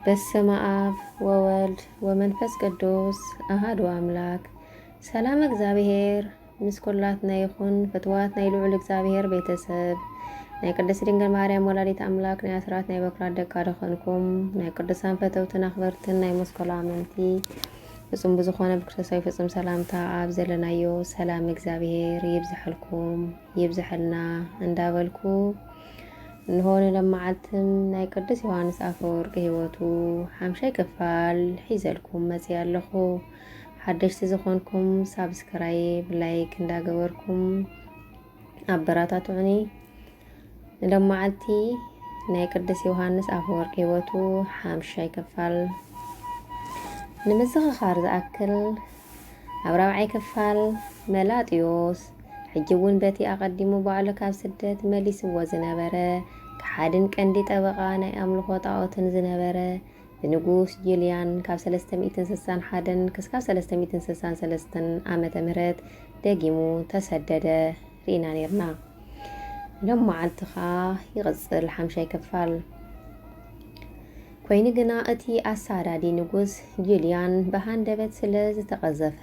በስመ አብ ወወልድ ወመንፈስ ቅዱስ አሃዱ አምላክ። ሰላም እግዚኣብሔር ምስ ኩላትና ይኹን። ፍትዋት ናይ ልዑል እግዚኣብሔር ቤተሰብ፣ ናይ ቅድስት ድንግል ማርያም ወላዲት ኣምላክ ናይ ኣስራት ናይ በኩራት ደቃ ድኾንኩም፣ ናይ ቅዱሳን ፈተውትን ኣኽበርትን ናይ መስቀሉ ኣመንቲ፣ ፍጹም ብዝኾነ ብክርስቶሳዊ ፍጹም ሰላምታ ኣብ ዘለናዮ ሰላም እግዚኣብሔር ይብዝሐልኩም ይብዝሐልና እንዳበልኩ፣ እንሆ ንለመዓልትም ናይ ቅዱስ ዮሃንስ ኣፈወርቂ ህይወቱ ሓምሻይ ክፋል ሒዘልኩም መጽየ ኣለኹ። ሓደሽቲ ዝኾንኩም ሳብስክራይብ፣ ላይክ እንዳገበርኩም ኣበራታትዑኒ። ንለመዓልቲ ናይ ቅዱስ ዮሃንስ ኣፈወርቂ ህይወቱ ሓምሻይ ክፋል ንምዝኽኻር ዝኣክል፣ ኣብ ራብዓይ ክፋል መላጥዮስ ሕጂ እውን በቲ ኣቐዲሙ ባዕሉ ካብ ስደት መሊስዎ ዝነበረ ከሓድን ቀንዲ ጠበቓ ናይ ኣምልኾ ጣኦትን ዝነበረ ብንጉስ ጁልያን ካብ ሰለስተ ሚእትን ስሳን ሓደን ክስካብ ሰለስተ ሚእትን ስሳን ሰለስተን ዓመተ ምህረት ደጊሙ ተሰደደ ርኢና ነርና። ሎም መዓልቲ ኸኣ ይቕጽል ሓምሻይ ክፋል። ኮይኑ ግና እቲ ኣሳዳዲ ንጉስ ጁልያን ብሃንደበት ስለ ዝተቐዘፈ፣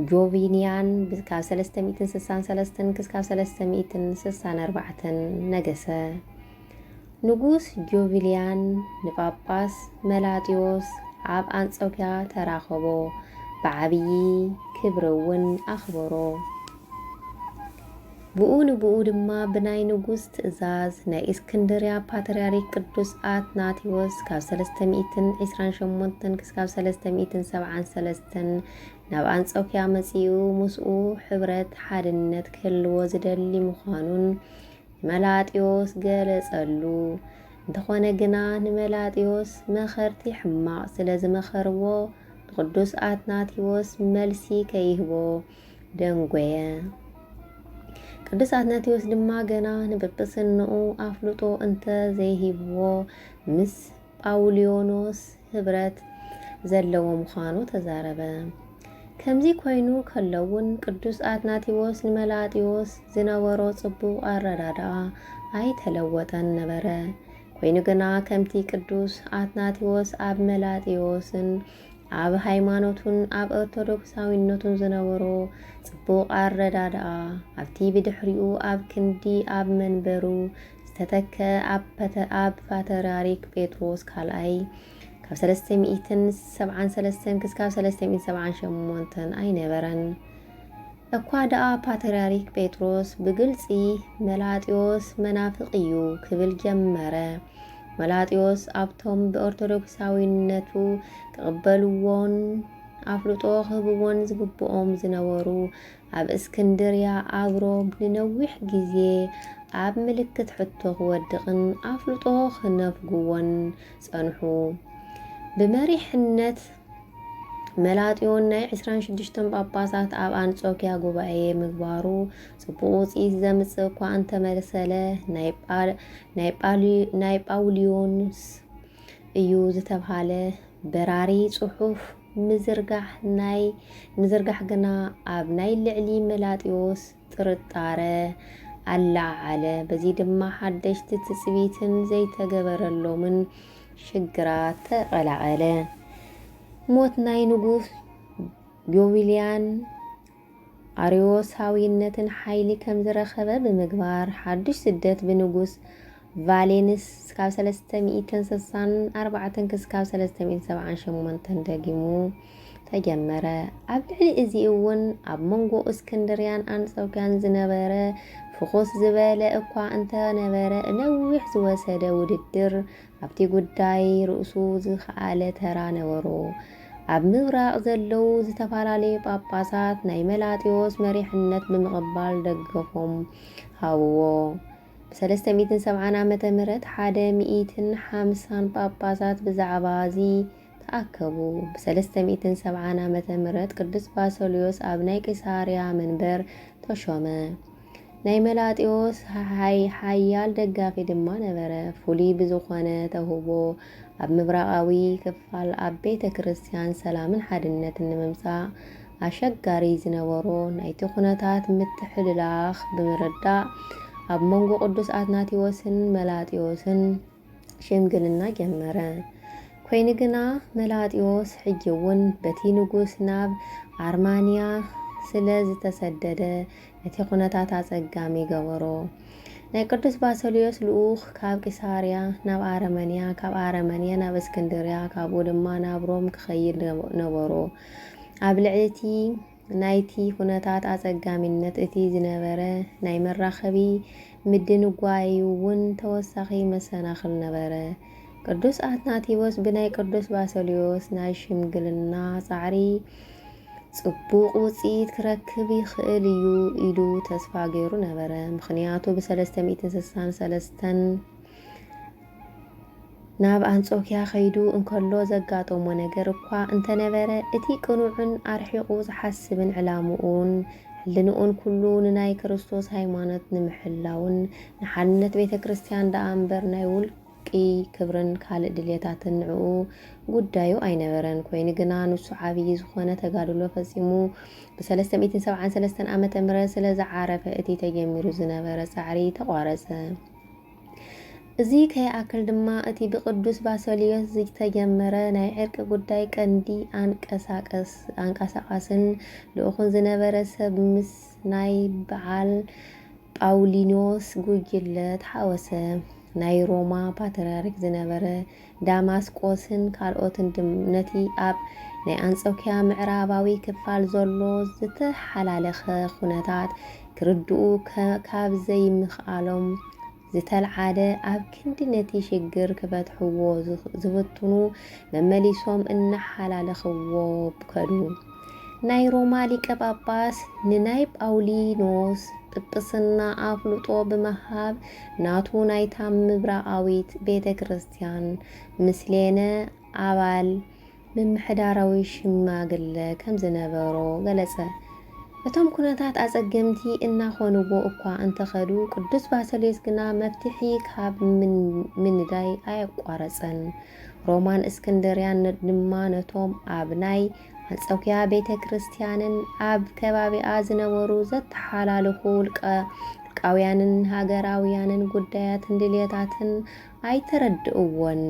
ጆቪንያን ብ-፣ ካብ ሰለስተ ሚእትን ስሳን ሰለስተን ክስካብ ሰለስተ ሚእትን ስሳን ኣርባዕተን ነገሰ። ንጉስ ጆቪልያን ንጳጳስ መላጥዮስ ኣብ ኣንጾኪያ ተራኸቦ፣ ብዓብዪ ክብሪ እውን ኣኽበሮ። ብኡ ንብኡ ድማ ብናይ ንጉስ ትእዛዝ ናይ እስክንድርያ ፓትርያርክ ቅዱስ ኣትናቴዎስ ካብ ሰለስተ ሚእትን ዕስራን ሸሞንተን ክስካብ ሰለስተ ሚእትን ሰብዓን ሰለስተን ናብ ኣንጾኪያ መጺኡ ምስኡ ሕብረት ሓድነት ክህልዎ ዝደሊ ምዃኑን ንመላጥዮስ ገለጸሉ። እንተኾነ ግና ንመላጥዮስ መኸርቲ ሕማቕ ስለ ዝመኸርዎ ንቅዱስ ኣትናቴዎስ መልሲ ከይህቦ ደንጎየ። ቅዱስ ኣትናቴዎስ ድማ ገና ንጵጵስንኡ ኣፍልጦ እንተ ዘይሂብዎ ምስ ጳውልዮኖስ ህብረት ዘለዎ ምዃኑ ተዛረበ። ከምዚ ኮይኑ ከሎ እውን ቅዱስ ኣትናቴዎስ ንመላጥዮስ ዝነበሮ ጽቡቕ ኣረዳድኣ ኣይተለወጠን ነበረ። ኮይኑ ግና ከምቲ ቅዱስ ኣትናቴዎስ ኣብ መላጥዮስን ኣብ ሃይማኖቱን ኣብ ኦርቶዶክሳዊነቱን ዝነበሮ ጽቡቕ ኣረዳድኣ ኣብቲ ብድሕሪኡ ኣብ ክንዲ ኣብ መንበሩ ዝተተከ ኣብ ፓተ-፣ ኣብ ፓትርያርክ ጴጥሮስ ካልኣይ ካብ ሰለስተ ሚእትን ሰብዓን ሰለስተን ክስካብ ሰለስተ ሚእትን ሰብዓን ሸሞንተን ኣይነበረን። እኳ ደኣ ፓትርያርክ ጴጥሮስ ብግልጺ መላጥዮስ መናፍቕ እዩ ክብል ጀመረ። መላጥዮስ ኣብቶም ብኦርቶዶክሳዊነቱ ክቕበልዎን ኣፍልጦ ክህብዎን ዝግብኦም ዝነበሩ ኣብ እስክንድርያ ኣብ ሮም ንነዊሕ ግዜ ኣብ ምልክት ሕቶ ክወድቕን ኣፍልጦ ክነፍግዎን ጸንሑ። ብመሪሕነት መላጥዮን ናይ ዕስራን ሽዱሽተን ጳጳሳት ኣብ ኣንጾኪያ ጉባኤ ምግባሩ ጽቡቕ ውጽኢት ዘምጽእ እኳ እንተመሰለ፣ ናይ ጳ-፣ ናይ ጳሊ-፣ ናይ ጳውልዮንስ እዩ ዝተብሃለ በራሪ ጽሑፍ ምዝርጋሕ ናይ፣ ምዝርጋሕ ግና ኣብ ናይ ልዕሊ መላጥዮስ ጥርጣረ ኣለዓዓለ። በዚ ድማ ሓደሽቲ ትጽቢትን ዘይተገበረሎምን ሽግራት ተቐላቐለ። ሞት ናይ ንጉስ ጆቪልያን ኣርዮሳዊነትን ሓይሊ ከም ዝረኸበ ብምግባር፣ ሓድሽ ስደት ብንጉስ ቫሌንስ ካብ ሰለስተ ሚእትን ስሳን ኣርባዕተን ክስካብ ሰለስተ ሚእትን ሰብዓን ሸሞንተን ደጊሙ ተጀመረ። ኣብ ልዕሊ እዚ እውን ኣብ መንጎ እስክንድርያን ኣንጾክያን ዝነበረ ፍኹስ ዝበለ እኳ እንተነበረ፣ ነዊሕ ዝወሰደ ውድድር ኣብቲ ጉዳይ ርእሱ ዝኸኣለ ተራ ነበሮ። ኣብ ምብራቕ ዘለዉ ዝተፈላለዩ ጳጳሳት ናይ መላጥዮስ መሪሕነት ብምቕባል ደገፎም ሃብዎ። ብ ሰለስተ ሚእትን ሰብዓን ዓመተ ምህረት ሓደ ሚእትን ሓምሳን ጳጳሳት ብዛዕባ እዚ ተኣከቡ። ብ ሰለስተ ሚእትን ሰብዓን ዓመተ ምህረት ቅዱስ ባሰልዮስ ኣብ ናይ ቂሳርያ መንበር ተሾመ። ናይ መላጥዮስ ሓይ-፣ ሓያል ደጋፊ ድማ ነበረ። ፍሉይ ብዝኾነ ተውህቦ ኣብ ምብራቓዊ ክፋል ኣብ ቤተ ክርስቲያን ሰላምን ሓድነትን ንምምጻእ ኣሸጋሪ ዝነበሮ ናይቲ ኩነታት ምትሕልላኽ ብምርዳእ ኣብ መንጎ ቅዱስ ኣትናቴዎስን መላጥዮስን ሽምግልና ጀመረ። ኮይኑ ግና መላጥዮስ ሕጂ እውን በቲ ንጉስ ናብ ኣርማንያ ስለ ዝተሰደደ ነቲ ኩነታት ኣጸጋሚ ገበሮ። ናይ ቅዱስ ባሰልዮስ ልኡኽ ካብ ቂሳርያ ናብ ኣረመንያ፣ ካብ ኣረመንያ ናብ እስክንድርያ፣ ካብኡ ድማ ናብ ሮም ክኸይድ ነበሮ። ኣብ ልዕሊ እቲ ናይቲ ኩነታት ኣጸጋሚነት እቲ ዝነበረ ናይ መራኸቢ ምድንጓይ እውን ተወሳኺ መሰናኽል ነበረ። ቅዱስ ኣትናቴዎስ ብናይ ቅዱስ ባሰልዮስ ናይ ሽምግልና ጻዕሪ ጽቡቕ ውጽኢት ክረክብ ይኽእል እዩ ኢሉ ተስፋ ገይሩ ነበረ። ምኽንያቱ ብ363 ናብ ኣንጾኪያ ከይዱ እንከሎ ዘጋጠሞ ነገር እኳ እንተነበረ፣ እቲ ቅኑዕን ኣርሒቑ ዝሓስብን ዕላምኡን ሕልንኡን ኩሉ ንናይ ክርስቶስ ሃይማኖት ንምሕላውን ንሓድነት ቤተ ክርስቲያን ደኣ እምበር ናይ ውልቂ ክብርን ካልእ ድልየታትን ንዕኡ ጉዳዩ ኣይነበረን። ኮይኑ ግና ንሱ ዓብዪ ዝኾነ ተጋድሎ ፈጺሙ ብ373 ዓመተ ምህረት ስለ ዝዓረፈ እቲ ተጀሚሩ ዝነበረ ጻዕሪ ተቋረጸ። እዚ ከይኣክል ድማ እቲ ብቅዱስ ባሰልዮስ ዝተጀመረ ናይ ዕርቂ ጉዳይ ቀንዲ ኣንቀሳቀስ-፣ ኣንቀሳቃስን ልኡኹን ዝነበረ ሰብ ምስ ናይ በዓል ጳውሊኖስ ጉጅለ ተሓወሰ። ናይ ሮማ ፓትርያርክ ዝነበረ ዳማስቆስን ካልኦትን ድም-፣ ነቲ ኣብ ናይ ኣንጾኪያ ምዕራባዊ ክፋል ዘሎ ዝተሓላለኸ ኩነታት ክርድኡ ከ-፣ ካብ ዘይምኽኣሎም ዝተልዓለ፣ ኣብ ክንዲ ነቲ ሽግር ክፈትሕዎ ዝኽ-፣ ዝፍትኑ መመሊሶም እናሓላለኽዎ ከዱ። ናይ ሮማ ሊቀ ጳጳስ ንናይ ጳውሊኖስ ጵጵስና ኣፍልጦ ብምሃብ፣ ናቱ ናይታ ምብራቓዊት ቤተ ክርስቲያን ምስሌነ ኣባል ምምሕዳራዊ ሽማግለ ከም ዝነበሮ ገለጸ። እቶም ኩነታት ኣጸገምቲ እናኾንዎ እኳ እንተኸዱ፣ ቅዱስ ባሰልዮስ ግና መፍትሒ ካብ ምን-፣ ምንዳይ ኣየቋረጸን። ሮማን እስክንድርያን ነ-፣ ድማ ነቶም ኣብ ናይ ኣንጾኪያ ቤተ ክርስቲያንን ኣብ ከባቢኣ ዝነበሩ ዘተሓላልኹ ውልቀ-፣ ውልቃውያንን ሃገራውያንን ጉዳያትን ድልየታትን ኣይተረድእዎን።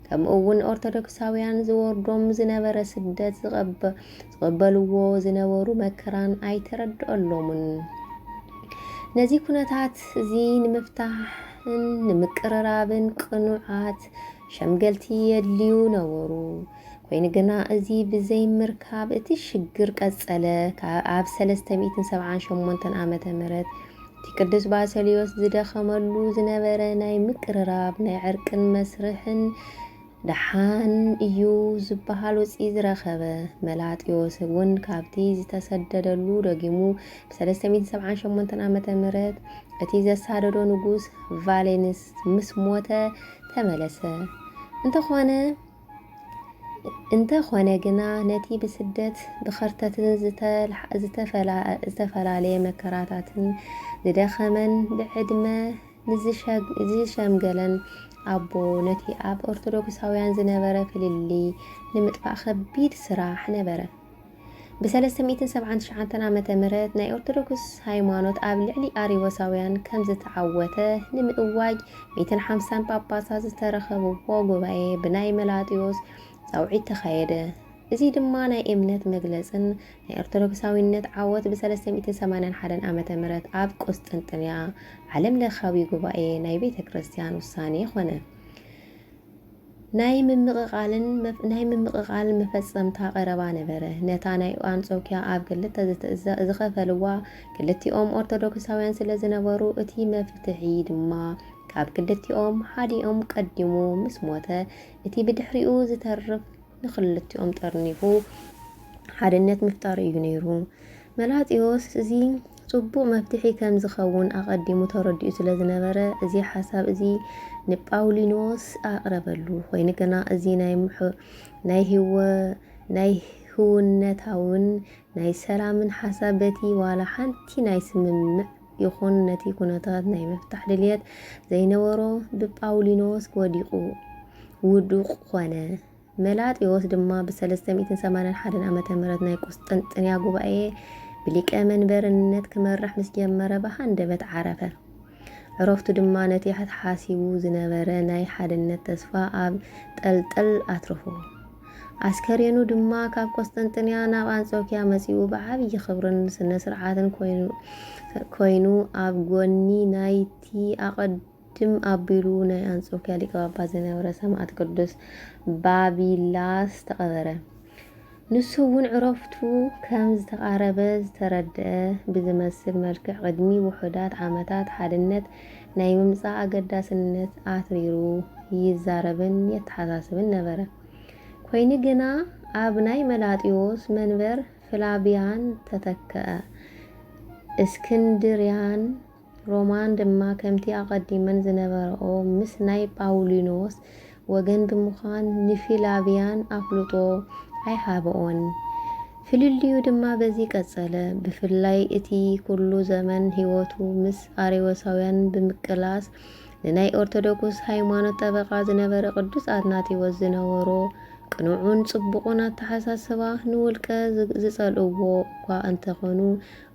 ከምኡ እውን ኦርቶዶክሳውያን ዝወርዶም ዝነበረ ስደት ዝቐበ-፣ ዝቐበልዎ ዝነበሩ መከራን ኣይተረድኦሎምን። ነዚ ኩነታት እዚ ንምፍታሕን ንምቅርራብን ቅኑዓት ሸምገልቲ የድልዩ ነበሩ። ኮይኑ ግና እዚ ብዘይምርካብ እቲ ሽግር ቀጸለ። ካብ ኣብ 378 ዓመተ ምህረት እቲ ቅዱስ ባሰልዮስ ዝደኸመሉ ዝነበረ ናይ ምቅርራብ ናይ ዕርቅን መስርሕን ደሓን እዩ ዝበሃል ውጽኢት ዝረኸበ። መላጥዮስ እውን ካብቲ ዝተሰደደሉ ደጊሙ ብ378 ዓመተ ምህረት እቲ ዘሳደዶ ንጉስ ቫሌንስ ምስ ሞተ ተመለሰ። እንተኾነ፣ እንተኾነ ግና ነቲ ብስደት ብኸርተትን ዝተላ-፣ ዝተፈላ-፣ ዝተፈላለየ መከራታትን ዝደኸመን ብዕድመ ንዝሸግ-፣ ዝሸምገለን ኣቦ ነቲ ኣብ ኦርቶዶክሳውያን ዝነበረ ፍልልይ ንምጥፋእ ከቢድ ስራሕ ነበረ። ብ379 ዓመተ ምህረት ናይ ኦርቶዶክስ ሃይማኖት ኣብ ልዕሊ ኣሪዎሳውያን ከም ዝተዓወተ ንምእዋጅ ሚእትን ሓምሳን ጳጳሳት ዝተረኸብዎ ጉባኤ ብናይ መላጥዮስ ጻውዒት ተኻየደ። እዚ ድማ ናይ እምነት መግለጽን ናይ ኦርቶዶክሳዊነት ዓወት ብ381 ዓመተ ምህረት ኣብ ቁስጥንጥንያ ዓለም ለኻዊ ጉባኤ ናይ ቤተ ክርስቲያን ውሳኔ ኾነ። ናይ ምምቕቓልን መፍ-፣ ናይ ምምቕቓል መፈጸምታ ቀረባ ነበረ። ነታ ናይ ኣንጾኪያ ኣብ ክልተ ዝተ-፣ ዘ-፣ ዝኸፈልዋ ክልቲኦም ኦርቶዶክሳውያን ስለ ዝነበሩ፣ እቲ መፍትሒ ድማ ካብ ክልቲኦም ሓዲኦም ቀዲሙ ምስ ሞተ፣ እቲ ብድሕሪኡ ዝተርፍ ንክልቲኦም ጠርኒፉ ሓድነት ምፍጣር እዩ ነይሩ። መላጥዮስ እዚ ጽቡቕ መፍትሒ ከም ዝኸውን ኣቐዲሙ ተረዲኡ ስለ ዝነበረ፣ እዚ ሓሳብ እዚ ንጳውሊኖስ ኣቕረበሉ። ኮይኑ ግና፣ እዚ ናይ ምሑ-፣ ናይ ህወ-፣ ናይ ህውነታውን ናይ ሰላምን ሓሳብ በቲ ዋላ ሓንቲ ናይ ስምምዕ ይኹን ነቲ ኩነታት ናይ ምፍታሕ ድልየት ዘይነበሮ ብጳውሊኖስ ወዲቑ፣ ውዱቕ ኾነ። መላጥዮስ ድማ ብ381 ዓመተ ምህረት ናይ ቁስጥንጥንያ ጉባኤ ብሊቀ መንበርነት ክመርሕ ምስ ጀመረ ብሃንደበት ዓረፈ። ዕረፍቱ ድማ ነቲ ተሓሲቡ ዝነበረ ናይ ሓድነት ተስፋ ኣብ ጠልጠል ኣትረፎ። ኣስከሬኑ ድማ ካብ ቆስጠንጥንያ ናብ ኣንጾኪያ መጺኡ ብዓብዪ ክብርን ስነ ስርዓትን ኮይኑ፣ ኮይኑ ኣብ ጎኒ ናይቲ ኣቐድም ኣቢሉ ናይ ኣንጾኪያ ሊቀ ጳጳስ ዝነበረ ሰማዕት ቅዱስ ባቢላስ ተቐበረ። ንሱ እውን ዕረፍቱ ከም ዝተቓረበ ዝተረድአ ብዝመስል መልክዕ፣ ቅድሚ ውሑዳት ዓመታት ሓድነት ናይ ምምጻእ ኣገዳስነት ኣትሪሩ ይዛረብን የተሓሳስብን ነበረ። ኮይኑ ግና፣ ኣብ ናይ መላጢዮስ መንበር ፍላቪያን ተተክአ። እስክንድርያን ሮማን ድማ ከምቲ ኣቐዲመን ዝነበረኦ ምስ ናይ ጳውሊኖስ ወገን ብምዃን ንፊላቪያን ኣፍልጦ ኣይሃበኦን። ፍልልዩ ድማ በዚ ቀጸለ። ብፍላይ እቲ ኩሉ ዘመን ህይወቱ ምስ ኣሬዎሳውያን ብምቅላስ ንናይ ኦርቶዶክስ ሃይማኖት ጠበቓ ዝነበረ ቅዱስ ኣትናቴዎስ ዝነበሮ ቅኑዕን ጽቡቕን ኣተሓሳስባ፣ ንውልቀ ዝ-፣ ዝጸልእዎ እኳ እንተኾኑ፣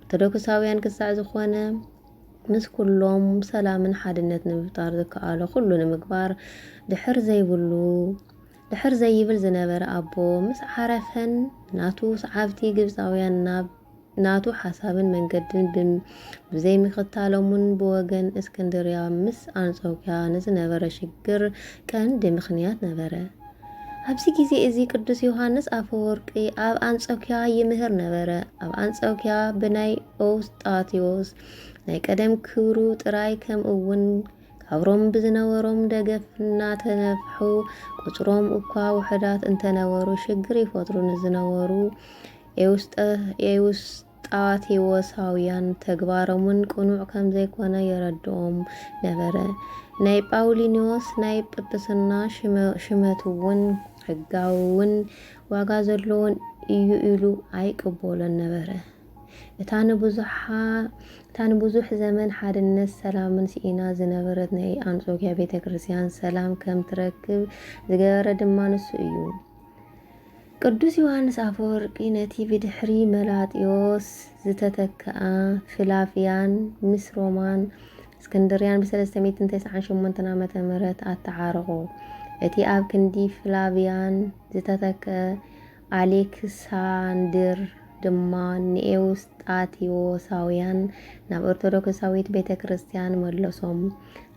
ኦርቶዶክሳውያን ክሳዕ ዝኾነ ምስ ኩሎም ሰላምን ሓድነት ንምፍጣር ዝከኣሎ ኩሉ ንምግባር ድሕር ዘይብሉ፣ ድሕር ዘይብል ዝነበረ ኣቦ፣ ምስ ዓረፈን ናቱ ሰዓብቲ ግብጻውያን ናብ ናቱ ሓሳብን መንገድን ብም-፣ ብዘይምኽታሎምን ብወገን እስክንድርያ ምስ ኣንጾኪያ ንዝነበረ ሽግር ቀንዲ ምኽንያት ነበረ። ኣብዚ ግዜ እዚ ቅዱስ ዮሃንስ ኣፈወርቂ ኣብ ኣንጾኪያ ይምህር ነበረ። ኣብ ኣንጾኪያ ብናይ ኦውስጣቴዎስ ናይ ቀደም ክብሩ ጥራይ፣ ከምኡ እውን ካብ ሮም ብዝነበሮም ደገፍ እናተነፍሑ፣ ቁጽሮም እኳ ውሑዳት እንተነበሩ፣ ሽግር ይፈጥሩ ንዝነበሩ ኤውስጠ-፣ ኤውስጣቴዎሳውያን ተግባሮምን ቅኑዕ ከም ዘይኮነ የረድኦም ነበረ። ናይ ጳውሊኖስ ናይ ጵጵስና ሽመ-፣ ሽመት እውን ሕጋዊ እውን ዋጋ ዘለዎን እዩ ኢሉ ኣይቅበሎን ነበረ። እታ ንብዙሓ-፣ እታ ንብዙሕ ዘመን ሓድነት ሰላምን ስኢና ዝነበረት ናይ ኣንጾኪያ ቤተ ክርስቲያን ሰላም ከም ትረክብ ዝገበረ ድማ ንሱ እዩ። ቅዱስ ዮሃንስ ኣፈወርቂ ነቲ ብድሕሪ መላጢዮስ ዝተተክኣ ፍላቪያን ምስ ሮማን እስክንድርያን ብ398 ዓመተ ምህረት ኣተዓረቑ። እቲ ኣብ ክንዲ ፍላቪያን ዝተተክአ ኣሌክሳንድር ድማ ንኤውስጣቴዎሳውያን ናብ ኦርቶዶክሳዊት ቤተ ክርስቲያን መለሶም።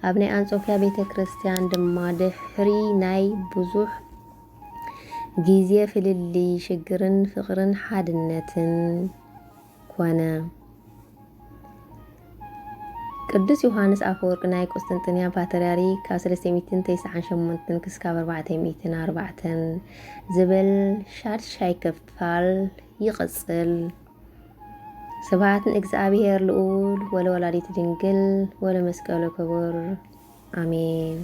ኣብ ናይ ኣንጾኪያ ቤተ ክርስቲያን ድማ ድሕሪ ናይ ብዙሕ ግዜ ፍልልይ፣ ሽግርን ፍቕርን ሓድነትን ኮነ። ቅዱስ ዮሃንስ ኣፈወርቂ ናይ ቁስጥንጥንያ ፓትርያርክ ካብ ሰለስተ ሚእትን ተስዓን ሸሞንተን ክስካብ ኣርባዕተ ሚእትን ኣርባዕተን ዝብል ሻድሻይ ክፋል ይቕጽል። ስብሐት ንእግዚኣብሔር ልዑል ወለወላዲቱ ድንግል ወለመስቀሉ ክቡር። ኣሜን።